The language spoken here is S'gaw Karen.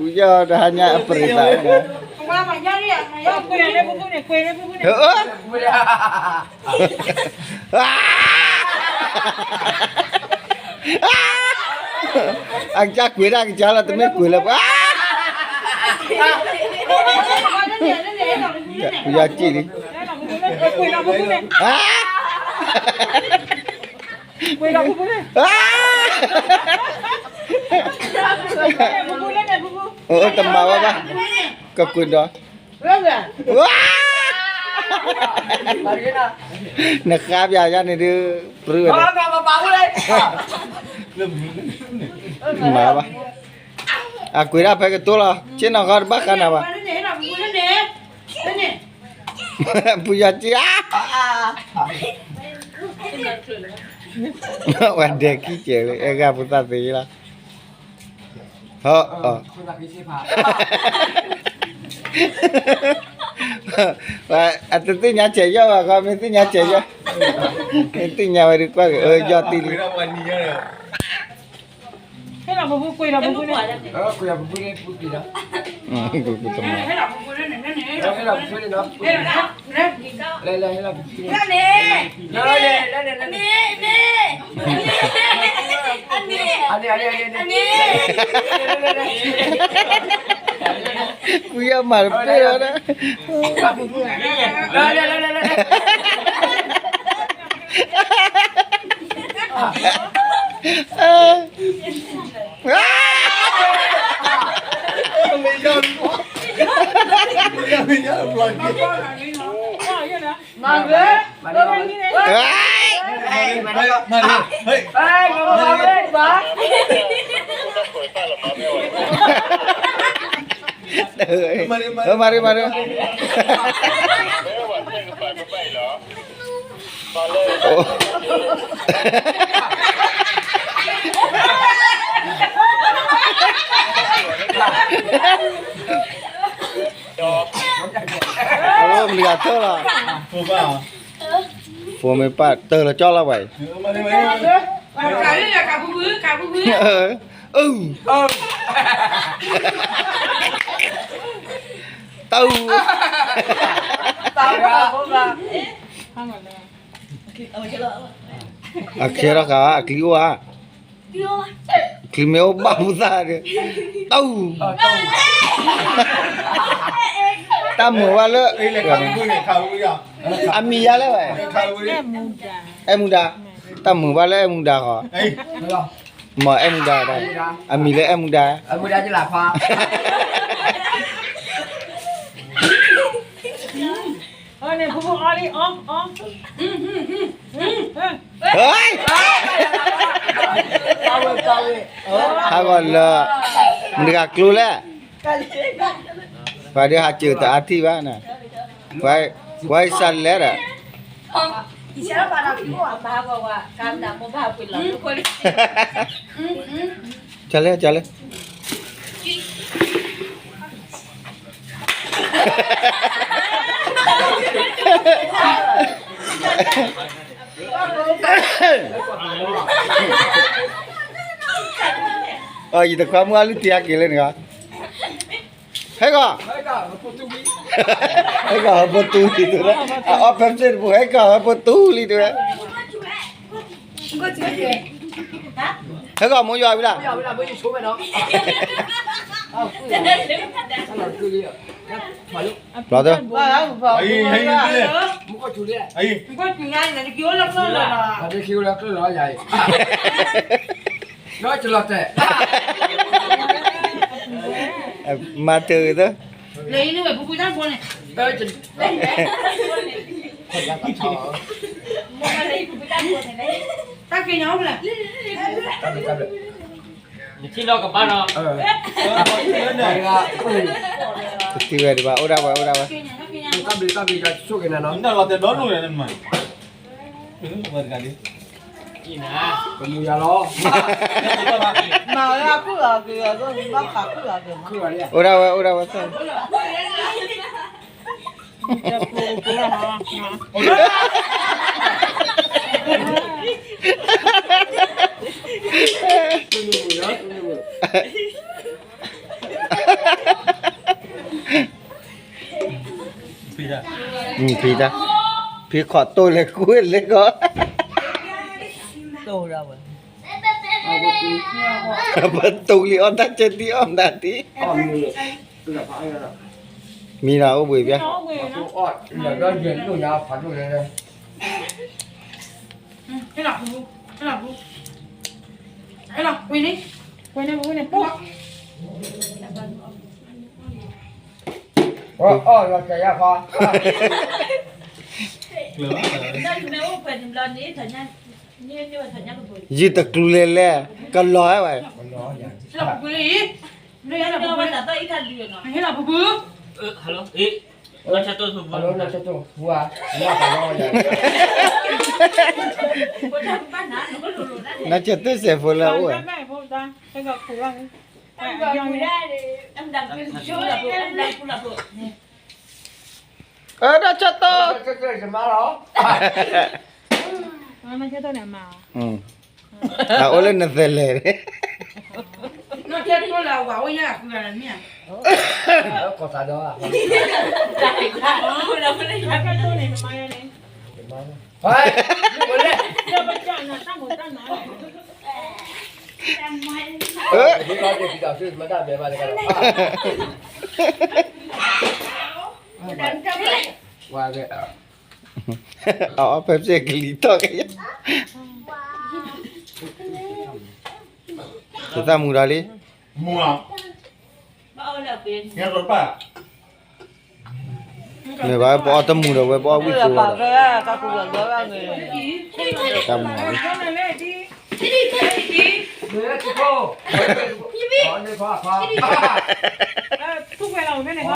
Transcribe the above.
ယီၢ်တဟါညါအပြံၤသး, အကစၢ်ကွံာ်ဒၣ်ကစၢ်လီၤ တမ့ၢ်ကွံာ်လၢပှၤ, ယီၢ်စံၣ်လံ, တမၤဝဲဘၣ်, ကကွံာ်ဒီး, နဃါပၠးယၤန့ၣ်ဒုး, ပြၢဝဲ, မၤဘၣ်, အကွံာ်ဒၣ်ဖဲကတိၤလီၤ ဆ့ၣ်နီၤဃီတဘၣ်ဃါနၤဘၣ်, ပူၤယီၢ်စံၣ်ဧါ, ဝဲဒဲးခံကဲးလံ အဲဂၤဖိသၣ်သ့လီၤ, ဟီ, အတသ့ၣ်ညါစဲးယီၢ်ဘၣ်ဃီ မ့ၢ်သ့ၣ်ညါစဲးယီၢ်, မ့ၢ်သ့ၣ်ညါဝဲဒုးကွၢ်က့ၤ ယီၢ်တံၢ်လံ, ဟဲလီၤပူၤကွံာ်လီၤပူၤကွံာ်န့ၣ်, ပူၤကွံာ်တမၤ, ပူၤယီၢ်မၤတပ့ၢ်လီၤ, မၤဝဲ, မၤဝဲ, မၤရ့ မၤရ့, မတၤဂၤ တၢၢ်လီၤ, ဖိမ့ၢ်ပၢ်တၢၢ်လီၤကၠီလီၤဝဲ, တၢ်, အခဲထီၣ်ဃာ် အချံအိၣ်ဧါ, ချံမ့ၢ်အိၣ်ဘၣ်ဖိသၣ်ဒီး, တၢ်, တၢ်မုာ်ဘၣ်လၢ, အမံၤယါလဲၣ်ဝဲ, အဲၣ်မူဒါ, တၢ်မုာ်ဘၣ်လၢအဲၣ်မူဒါဃီ, မ့ၢ်အဲၣ်မူဒါ, အမံၤလၢအဲၣ်မူဒါ, ဟဲဂီၤလၢ, မတၤဂၤကျိလဲၣ်, ပှၤဒုးဟးစၢၤတအါထံၣ်ဘၣ်န့ၣ်, ပှၤစးလဲၣ်ဒီး, ကလဲၣ်ကလဲၣ် ယတခွါမုၣ်အလုၢ်တံၢ်အက့ၤလၢန့ၣ်, ဟဲကီၢ်, ဟဲကီၢ်ဟဲဖိတူၢ်လံတဝဲ, အအီၣ်ဖဲစ့ၣ်တပူၤ ဟဲကီၢ်ဟဲဖိတူၢ်လံတဝဲ, ဟဲကီၢ်မိၢ်ယွၤဝံၤလၢ်, ဘျီတၢ်, မၤတၢ်ဂ့ၤသၢ, တၢ်က့ၤညါအိၣ်ဖျဲၣ်, နထံၣ်လီၤကဘၣ်နီၤ, တထံၣ်ဝဲဒံးဘၣ် အိၣ်ဒၣ်ဝဲ အိၣ်ဒၣ်ဝဲ, တၢ်ဘျုးတၢ်ဘျုး ယွၤဆိၣ်ဂ့ၤနၤနီၤ, တၢ်လီၤတဲာ်ဒီလိာ်န့ၣ်မး, ကမူယၤလီၤ, အိၣ်ဒၣ်ဝဲ အိၣ်ဒၣ်ဝဲ, မုၢ် ဖံတၢ်, ဖံခီၣ်တိၢ်လဲၤကွံာ်လဲၤကီး, ပတူၢ်လံအီၣ်တၢ်ကဲတံၢ်အီၣ်မနုၤတံၢ်, မံဒီးအိၣ်ဘှံးပျါ, ယတကျူလဲၤလဲၣ်, ကလီၤဝဲ, နဆဲးတ့ၢ်စဲးဖိလၢအအိၣ်ဝဲ, အၢ နဆဲးတ့ၢ်, အအိၣ်လၢနသဲလဲၣ်, အအီၣ်ဖဲဖျဲၣ်ကလံၤထီၣ်ကယၤ, တသးမူဒီးလံ, မ့ၢ်ဘၣ် ပအီၣ်တမူဒီးဝဲ ပအီၣ်ဝံၣ်ကိးဒီး, တၢ်မူလံ, တၢ်မူလံ.